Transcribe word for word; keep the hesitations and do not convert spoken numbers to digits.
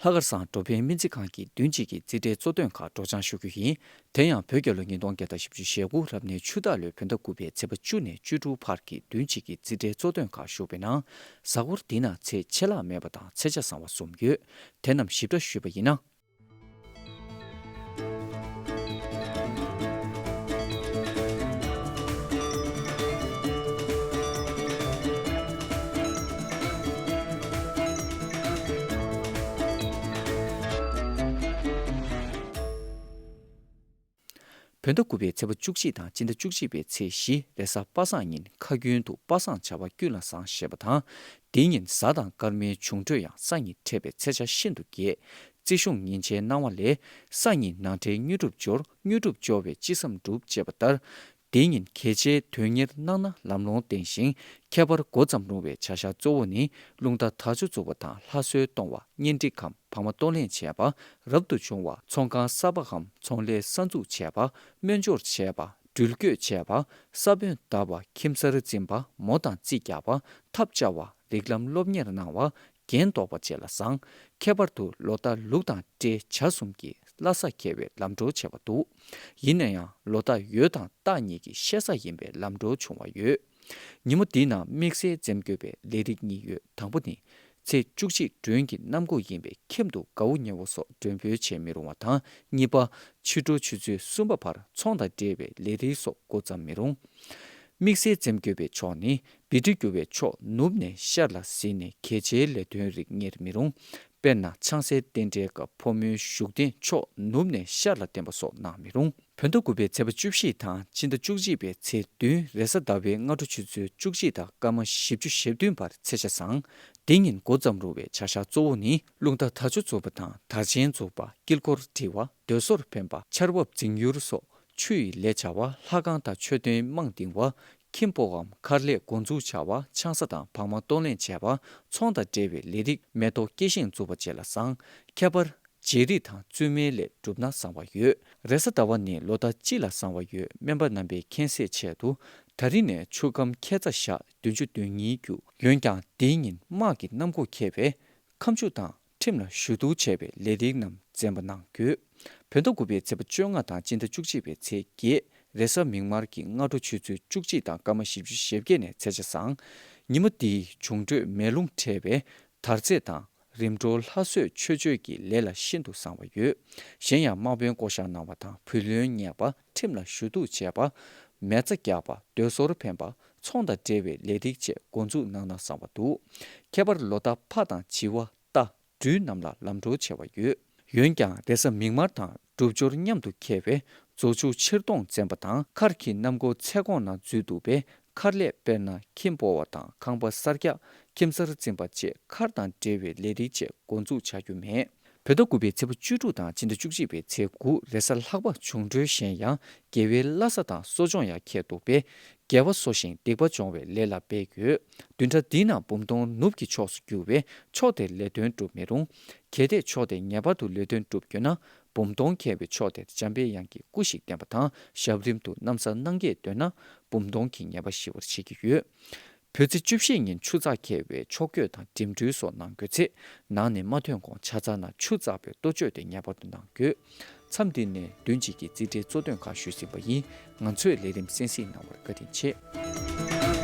ལྷག་དཀར་སང་འགྲོ་ཕན་སྨན་རྩིས་ཁང་གི་བདུན་གཅིག་གི་རྩིས་ཁྲའི་གཙོ་དོན་ཁག་སྒྲོག་སྦྱང་ཞུ་རྒྱུ་ཡིན། དེ་ཡང་བོད་རྒྱལ་ལོ་ཉིས་སྟོང་བརྒྱ་དང་བཞི་བཅུ་ཞེ་དགུ་རབ་གནས་ཆུ་སྟག་ལོའི་བོད་ཟླ་དགུ་པའི་ཚེས་པ་བཅུ་ནས་བཅུ་དྲུག་བར་གྱི་བདུན་གཅིག་གི་རྩིས་ཁྲའི་གཙོ་དོན་ཁག་ཞུགས་པའི་ནང་། གཟའ་འཁོར་འདི་ན་ཚེས་ཆད་ལྷག་མེད་པ་དང་ཚེས་ཆ་བཟང་བ་གསུམ་ཡོད། དེ་རྣམས་ཞིབ་ཕྲ་ཞུས་པ་ཡིན་ན། བོད་ཟླ་དགུ་པའི་ཚེས་པ་བཅུ་གཅིག་དང་སྤྱི་ཟླ་བཅུ་གཅིག་པའི་ཚེས་བཞི་རེས་གཟའ་པ་སངས་ཉིན་ཁ་རྒྱུན་དུ་པ་སངས་བྱ་བ་ཀུན་ལ་བཟང་ཞེས་པ་དང་། དེའི་ཉིན་གཟའ་དང་སྐར་མའི་འབྱུང་འཕྲོད་ཡང་ས་གཉིས་འཕྲད་པའི་ཚེས་ཆ་ཤིན་ཏུ་རྒྱས། རྩིས་གཞུང་ཉིན་བྱེད་སྣང་བ་ལས། ས་གཉིས་ནང་འབྲེལ་དངོས་གྲུབ་འབྱོར། དངོས་གྲུབ་འབྱོར་བས་ཅི་བསམ་འགྲུབ་ཅེས་པ་ལྟར། དེའི་ཉིན་གལ་ཆེའི་དོན་གཉེར་གནང་ན་ལམ་ལྷོང་ལྡན་ཞིང་། ཁྱད་པར་འགོ་བརྩམས་རུང་བའི་བྱ་བཞག་གཙོ་བོ་ནི། རླུང་རྟ་དར་ལྕོག་འཛུགས་པ་དང་ལྷ་གསོལ་གཏོང་བ། གཉེན་སྒྲིག་གམ་བག་མ་གཏོང་ལེན་བྱས་པ། རབ་ཏུ་བྱུང་བ། ཚོང་ཁང་གསར་པའམ་ཚོང་ལས་གསར་འཛུགས་བྱས་པ། སྨན་སྦྱོར་བྱས་པ། འགྲུལ་སྐྱོད་བྱས་པ། ས་བོན་བཏབ་པ། ཁྱིམ་གསར་འཛིན་པ། མོ་དང་རྩིས་རྒྱག་པ། ཐབས་བཅའ་བ། རིགས་ལམ་སློབ་གཉེར་གནང་བ། རྒྱན་འདོགས་པ་བཅས་ལ་བཟང་། ཁྱད་པར་དུ་ལོ་རྟགས་ལུག་དང་སྤྲེལ་བྱ་གསུམ་གྱིས་ལྷ་ས་འཁེལ་བའི་ལམ་འགྲོ་བྱེད་པ་འདུག་ཡིན་ན་ཡང་ལོ་རྟགས་ཡོས་དང་སྟག་གཉིས་ཀྱི་ཤེ་ས་ཡིན་པའི་ལམ་འགྲོ་བྱུང་བ་ཡོད། ཉིན་མོ་འདིའི་ནང་དམིགས་བསལ་འཛེམ་དགོས་པའི་ལས་རིགས་གཉིས་ཡོད། དང་པོ་ནི། ཚེས་བཅུ་གཅིག་སྒྲོན་གྱི་གནམ་སྒོ་ཡིན་པས་ཁྱིམ་དུ་དགའ་བོ་ཉེ་བོ་སོགས་མགྲོན་འབོད་བྱེད་མི་རུང་བ་དང་། གཉིས་པ། ཕྱི་དྲོ་ཆུ་ཚོད་གསུམ་པ་བར་ཚོང་དང་འབྲེལ་བའི་ལས་རིགས་སོགས་འགོ་བརྩམས་མི་རུང་། དམིགས་བསལ་འཛེམ་དགོས་པའི་ཕྱོགས་ནི། བི་ཏི་འགྱུར་བའི་ཕྱོགས་ནུབ་ནས་ཤར་ལ་གཟིགས་ནས་གལ་ཆེའི་ལས་དོན་རིགས་གཉེར་མི་རུང་། དཔེར་ན། ཆང་སའི་རྟེན་འབྲེལ་སྐབས་ཕོ་མོའི་བཞུགས་གདན་ཕྱོགས་ནུབ་ནས་ཤར་ལ་བསྟན་པ་སོགས་གནང་མི་རུང་། བོད་ཟླ་དགུ་པའི་ཚེས་པ་བཅུ་བཞི་དང་སྤྱི་ཟླ་བཅུ་གཅིག་པའི་ཚེས་བདུན་རེས་གཟའ་ཟླ་བའི་སྔ་དྲོ་ཆུ་ཚོད་བཅུ་གཅིག་དང་སྐར་མ་བཞི་བཅུ་ཞེ་བདུན་བར་ཚེས་ཆ་བཟང་། དེ་ཉིན་འགོ་བརྩམས་རུང་བའི་བྱ་བཞག་གཙོ་བོ་ནི། རླུང་རྟ་དར་ལྕོག་འཛུགས་པ་དང་དར་ཆེན་འཛུགས་པ། དཀྱིལ་འཁོར་འབྲི་བ། མདོས་ཟོར་འཕེན་པ། ཆར་འབབ་འཛིང་ཡུར་སོགས་ཆུ་ཡི་ལས་བྱ་བ། ལྷ་ཁང་དང་མཆོད་རྟེན་རྨང་བཏིང་བ། ཁྱིམ་སྤོ་བའམ་མཁར་ལས་འགོ་འཛུགས་བྱ་བ། ཆང་ས་དང་བག་མ་གཏོང་ལེན་བྱས་པ། ཚོང་དང་འབྲེལ་བའི་ལས་རིགས། མེ་ཏོག་སྐྱེ་ཤིང་འཛུགས་པ་བཅས་ལ་བཟང་། ཁྱད་པར། བྱེ་རིགས་དང་བཙུན་མའི་ལས་བསྒྲུབས་ན་བཟང་བ་ཡོད། རེས་གཟའ་ཟླ་བ་ནི་ལོ་ཟླ་སྤྱི་ལ་བཟང་བ་ཡོད། སྨན་པ་རྣམ་པས་མཁྱེན་གསལ་ཆེད་དུ། ད་རིང་ནས་ཆུ་ཁམས་ཁྱད་མཚར་ཞག་བདུན་ཅུ་དོན་གཉིས་རྒྱུ། འོན་ཀྱང་དེའི་ཉིན་དམག་གི་གནམ་སྒོ་འཁེལ་བས། ཁ་མཆུ་དང་ཁྲིམས་ལ་ཞུ་གཏུག་བྱས་པའི་ལས་རིགས་རྣམས་འཛེམ་པ་གནང་དགོས། བོད་ཟླ་དགུ་པའི་ཚེས་པ་བཅོ་ལྔ་དང་སྤྱི་ཟླ་བཅུ་གཅིག་པའི་ཚེས་བརྒྱད་རེས་གཟའ་མིག་དམར་གྱི་སྔ་དྲོ་ཆུ་ཚོད་བཅུ་གཅིག་དང་སྐར་མ་བཞི་བཅུ་ཞེ་བརྒྱད་ནས་ཚེས་ཆ་བཟང་། ཉིན་མོ་འདིའི་འབྱུང་འཕྲོད་མེ་རླུང་འཕྲད་པས་དར་ཚེས་དང་། རིམ་གྲོ་ལྷ་གསོལ་མཆོད་བརྗོད་ཀྱི་ལས་ལ་ཤིན་ཏུ་བཟང་བ་ཡོད། གཞན་ཡང་དམག་དཔོན་བསྐོ་བཞག་གནང་བ་དང་བུ་ལོན་ཉེས་པ། ཁྲིམས་ལ་ཞུ་གཏུག་བྱས་པ། མེ་བཙའ་རྒྱག་པ། མདོས་ཟོར་འཕེན་པ། ཚོང་དང་འབྲེལ་བའི་ལས་རིགས་བཅས་འགོ་འཛུགས་གནང་ན་བཟང་བ་འདུག་ཁྱད་པར་ལོ་རྟགས་ཕག་དང་བྱི་བ། རྟ། སྦྲུལ་རྣམས་ལ་ལམ་འགྲོ་ཆེ་བ་ཡོད། འོན་ཀྱང་རེས་གཟའ་མིག་དམར་དང་སྒྲུབ་སྦྱོར་མཉམ་དུ་འཁེལ་བས་རྫོགས་ཆུ་ཕྱིར་གཏོང་འཛེམ་པ་དང་། མཁར་གྱི་གནམ་སྒོ་ཚད་གོང་ན་འཛུལ་འདུག་པས་མཁར་ལས་དཔེར་ན་ཁྱིམ་སྤོ་བ་དང་ཁང་པ་གསར་རྒྱག་ཁྱིམ་གསར་འཛིན་པ་བཅས་མཁར་དང་འབྲེལ་བའི་ལས་རིགས་བཅས་འགོ་འཛུགས་བྱ་རྒྱུ་མེད། བོད་ཟླ་དགུ་པའི་ཚེས་པ་བཅུ་དྲུག་དང་སྤྱི་ཟླ་བཅུ་གཅིག་པའི་ཚེས་དགུ་རེས་གཟའ་ལྷག་པ་འབྱུང་འཕྲོད་ཞན་ཡང་དགེ་བའི་བླ་གཟའ་དང་གསོ་སྦྱོང་ཡང་འཁེལ་འདུག་པས། དགེ་བ་གསོ་ཞིང་སྡིག་པ་སྦྱོང་བའི་ལས་ལ་འབད་དགོས། བདུན་ཕྲག་འདིའི་ནང་འབུམ་སྟོང་ནུབ་ཀྱི་ཕྱོགས་སུ་རྒྱུ་བས་ཕྱོགས་དེར་ལས་དོན་སྒྲུབ་མི་རུང་། གལ་ཏེ་ཕྱོགས་དེར་ངེས་པར་དུ་ལས་དོན་སྒྲུབ་དགོས་ན། འབུམ་སྟོང་འཁེལ་བའི་ཕྱོགས་དེར་འཇམ་པའི་དབྱངས་ཀྱི་སྐུ་ཞིག་བསྟན་པ་དང་ཞབས་རིམ་དུ་གནམ་ས་གནང་སྐྱེས་འདོད་ན་འབུམ་སྟོང་གི་ངེས་པ་ཞི་བར་བྱེད་ཀྱི་ཡོད། བོད་ཚེས་བཅུ་བཞི་ཉིན་ཆུ་ཚགས་འཁེལ་བས་ཕྱོགས་བསྐྱོད་དང་འགྲིམ་འགྲུལ་སོགས་གནང་དགོས་ཚེ། ནང་ནས་མ་ཐོན་གོང་ཆ་ཚང་ན་ཆུ་ཚགས་པའི་ལྟོ་བཅོས་དེ་ངེས་པར་དུ་གནང་དགོས། མཚམས་འདི་ནས་བདུན་གཅིག་གི་རྩིས་ཁྲའི་གཙོ་དོན་ཁག་ཞུས་ཟིན་པ་ཡིན། ང་ཚོའི་ལས་རིམ་གསན་གཟིགས་གནང་བར་བཀའ་དྲིན་ཆེ།